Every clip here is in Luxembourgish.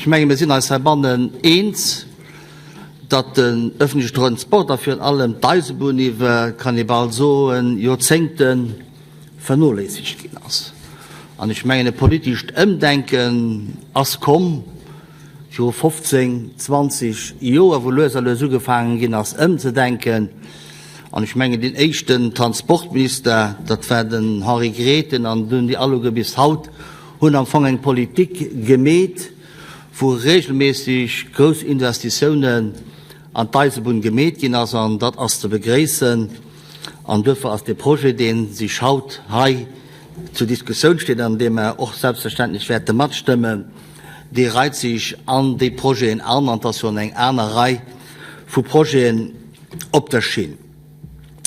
Ech menge mir sinn eis heibannen eens, datt den öffentliche Transport a virun allem d'Eisebunn iwwer, kann ee bal soen, Joerzéngte vernoléissegt ginn ass. An ech mengen, e politescht Ëmdenken ass komm viru 15, 20 Joer, wou lues a lues ugefaangen ginn ass ëmzedenken. An ech mengen, deen éischten Transportminister, dat war den Henri Grethen, an dunn déi alleguer bis haut, hunn am Fong eng Politik gemeet, wou regelméisseg grouss Investitiounen an d'Eisebunn gemeet ginn ass, an dat ass ze begréissen. An duerfir ass dee Projet, dee sech haut hei zur Diskussioun steet an dee mer och selbstverständlech wäerte matstëmmen, dee reit sech an déi Projeten an, an et ass jo eng aner Rei vu Projeten op der Schinn.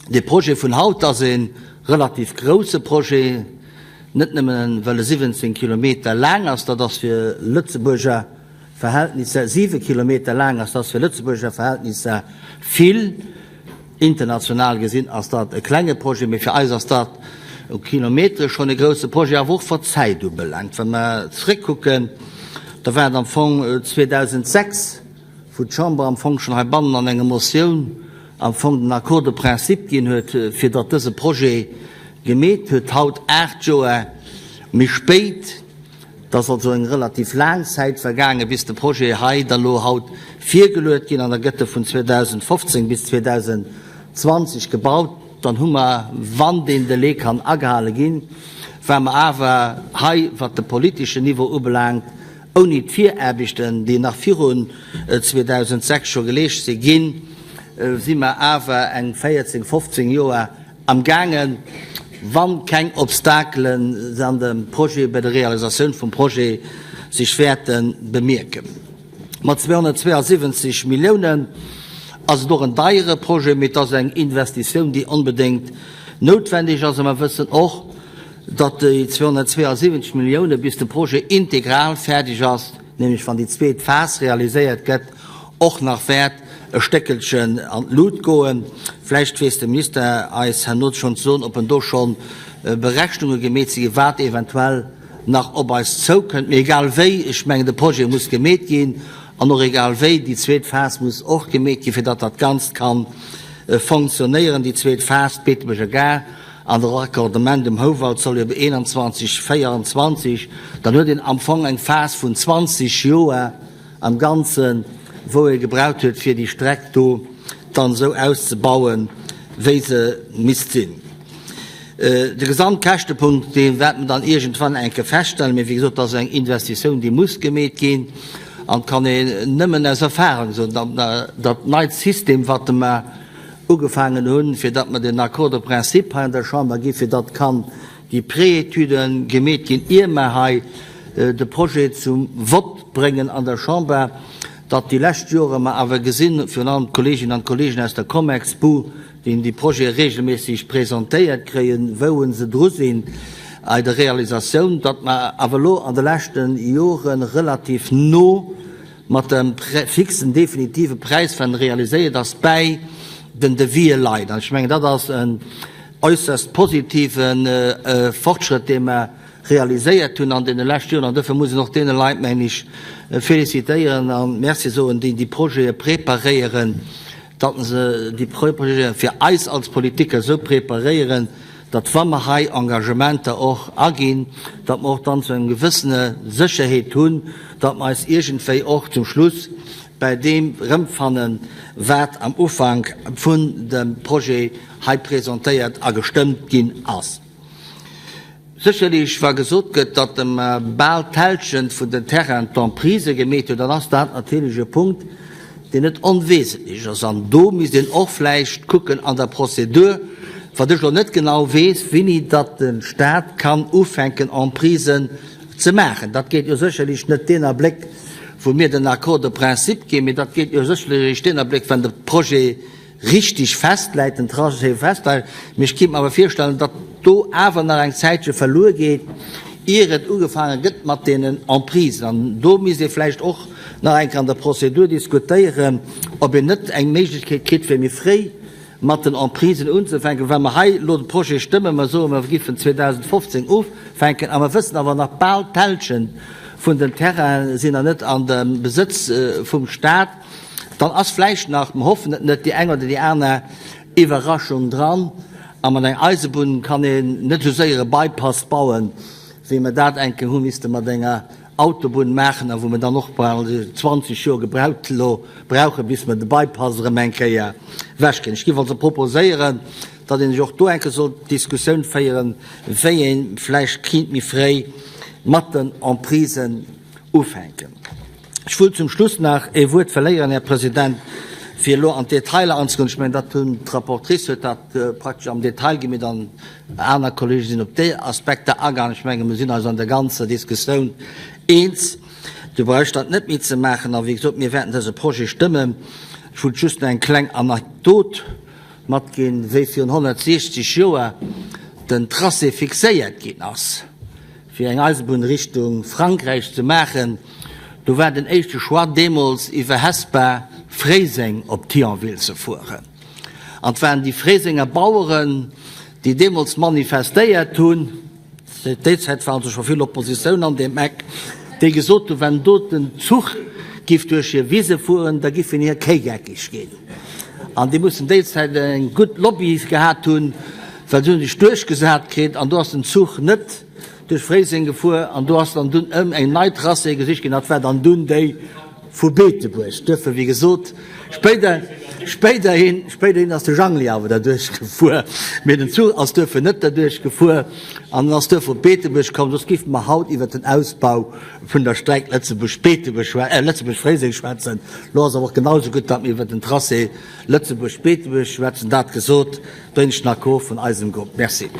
Dee Projet vun haut ass e relativ grouse Projet, net nëmmen well e 17 Kilometer laang ass, dat ass fir Lëtzebuerger Verhältnisser, 7 Kilometer laang ass, dat ass fir Lëtzebuerger Verhältnisser vill. International gesinn ass dat e klenge Projet, mee fir eis ass dat u Kilometere schonn e grouse Projet, awer och wat d'Zäit ubelaangt. Wa mer zréckkucken, da war et am Fong 2006, wou d'Chamber am Fong schonn heibannen an enger Motioun am Fong den Accord de principe ginn huet, fir datt dëse Projet gemeet huet. Haut, aacht Joer méi spéit, Et ass also eng relativ laang Zäit vergaangen, bis de Projet hei da lo haut virgeluet ginn an da gëtt e vun 2015 bis 2020 gebaut. Dann hu mer, wann deen Delai kann agehale ginn, war mer awer hei, wat de politeschen Niveau ubelaangt, ouni d'Viraarbechten, déi nach virun 2006 scho geleescht si ginn, si mer awer eng 14, 15 Joer Am gaangen, wann keng Obstakelen an dem Projet, bei der Realisatioun vum Projet sech wäerte bemierken. Mat 272 Milliounen ass et och en deiere Projet, mee et ass eng Investitioun, déi onbedéngt noutwendeg ass. A mer wëssen och, datt déi 272 Milliounen, bis de Projet integral fäerdeg ass, nämlech wann déi zweet Phas realiséiert gëtt, och nach wäert e Stéckelchen an d'Lut goen. Vläicht weess de Minister eis herno schonn ze soen, ob en do scho Berechnunge gemeet si ginn, wat eventuell nach op eis zoukënnt. Mee egal wéi, ech mengen, de Projet muss gemeet ginn an och egal wéi, déi zweet Phas muss och gemeet ginn, fir datt dat Ganzt ka fonctionnéieren. Déi zweet Phas, d'Beetebuerger Gare an de Raccordement um Houwald soll jo 21, 24, dann huet een am Fong eng Phas vun 20 Joer, Am Ganzen, wou ee gebraucht huet, fir déi Streck do dann esou auszebauen, wéi se misst sinn. De Gesamtkäschtepunkt, dee wäerte mer dann iergendwann eng Kéier feststellen, mee wéi gesot, dat ass eng Investitioun, déi muss gemeet ginn. An et kann een nëmmen aus Erfahrung soen, datt dat neit System, wat mer ugefaangen hunn, fir datt mer den Accord de principe hei an der Chamber gi fir datt kann déi Préétudë gemeet ginn, ier mer hei de Projet zum Vott bréngen an der Chamber, datt déi lescht Jore mer awer gesinn, virun allem d'Kolleeginnen an d'Kolleegen aus der Comexbu, déi déi Projete regelméisseg presentéiert kréien, wou se dru sinn bei der Realisatioun, datt mer awer elo an de leschte Jore relativ no mat dem fixen definitive Präis, wann e realiséiert ass, bäi den Devisë leit. An ech mengen, dat ass en äusserst positive Fortschrëtt, dee mer realiséiert hunn an deene leschte Joren. An dofir muss een och deene Leit, mengen ech, félicitéieren a Merci soen, déi déi Projete preparéieren, datt se déi Projete fir eis als Politiker esou preparéieren, datt wa mer hei Engagementer och aginn, datt mer och dann zu engem gewëssene Sécherheet hunn, datt mer eis iergendwéi och zum Schluss bäi deem erëmfannen, wat am Ufank vun dem Projet hei presentéiert a gestëmmt ginn ass. Sécherlech, wa gesot gëtt, datt mer bal d'Hälschent vun den Terrainen d'Emprise gemeet hunn, dann ass dat natierlech e Punkt, deen net onwesentlech ass. An do misst een och vläicht kucken an der Prozedur, wat ech elo net genau weess, wéini datt de Stat kann ufänken Emprisen ze maachen. Dat geet jo sécherlech net deen Abléck, wou mir den Accord de principe ginn, mee dat geet jo sécherlech eréischt deen Abléck, wann de Projet richteg festläit, den Tracé festläit. Mee ech kéint mer awer virstellen, datt do awer nach eng Zäitche verluer geet, ier et ugefaange gëtt mat deenen Emprisen. An do misst ee vläicht och nach eng Kéier an der Prozedur diskutéieren, ob een net eng Méiglechkeet kritt, fir méi fréi mat den Emprisen unzefänken. Wa mer hei elo de Projet stëmmen, mer soen, mer giffen 2015 ufänken, a mer wëssen awer nach bal d'Hälschent. vun den Terrainen sinn nach net an dem Besëtz vum Stat. Dann ass vläicht nach, mer hoffen et net, déi eng oder déi aner Iwwerraschung dran. A mat enger Eisebunn kann een net esou séier e Bypass bauen, wéi mer dat eng Kéier hu misste mat enger Autobunn maachen a wou mer dann och bal 20 Joer gebraucht elo brauchen, bis mer de Bypass erëm eng Kéier ewechkriegen. Ech géif also proposéieren, datt een sech och do eng Kéier sollt d'Diskussioun féieren, wéi ee vläicht kéint méi fréi mat den Emprisen ufänken. Ech wëll zum Schluss nach ee Wuert verléieren, Här President, fir elo an d'Detailer anzegoen. Ech mengen, dat hunn, d'Rapportrice huet dat praktesch am Detail ginn, mee dann aner Kollege sinn op déi Aspekter agaangen. Ech mengen, mir sinn eis an der ganzer Diskussioun eens. Do brauch ech dat net méi ze maachen. A wéi gesot, mir wäerten dëse Projet stëmmen. Ech wollt just nach eng kleng Anekdot matginn, Wéi virun 160 Joer den Tracé fixéiert ginn ass, fir eng Eisebunn Richtung Frankräich ze maachen, do war den éischte Choix deemools iwwer Hesper, Fréiseng op Thionville ze fueren. An et waren déi Fréisenger Baueren, déi deemools manifestéiert hunn, déi Zäit war also scho vill Oppositioun an deem Eck, déi gesot hunn, wenn do den Zuch giff duerch hir Wise fueren, da giffen hir Kéi geckeg ginn. An déi mussen déi Zäit eng gutt Lobby gehat hunn, well se hunn sech duerchgesat kritt an do ass den Zuch net duerch Fréiseng gefuer an do ass dann dunn ëm eng nei Tracée gesicht ginn. Dat war dann dunn déi vu Beetebuerg. Duerfir, wéi gesot, spéider, spéiderhin, spéiderhin ass de Jangli awer derduerch gefuer, mee den Zuch ass duerfir net derduerch gefuer an en ass duerfir op Beetebuerg komm. Soss géife mer haut iwwert den Ausbau vun der Streck Lëtzebuerg-Beetebuerg, Lëtzebuerg-Fréiseng schwätzen. Elo ass awer och genau esou gutt, datt mir iwwert den Tracé Lëtzebuerg-Beetebuerg schwätzen. Dat gesot, dréint ech den Accord vun eisem Grupp. Merci.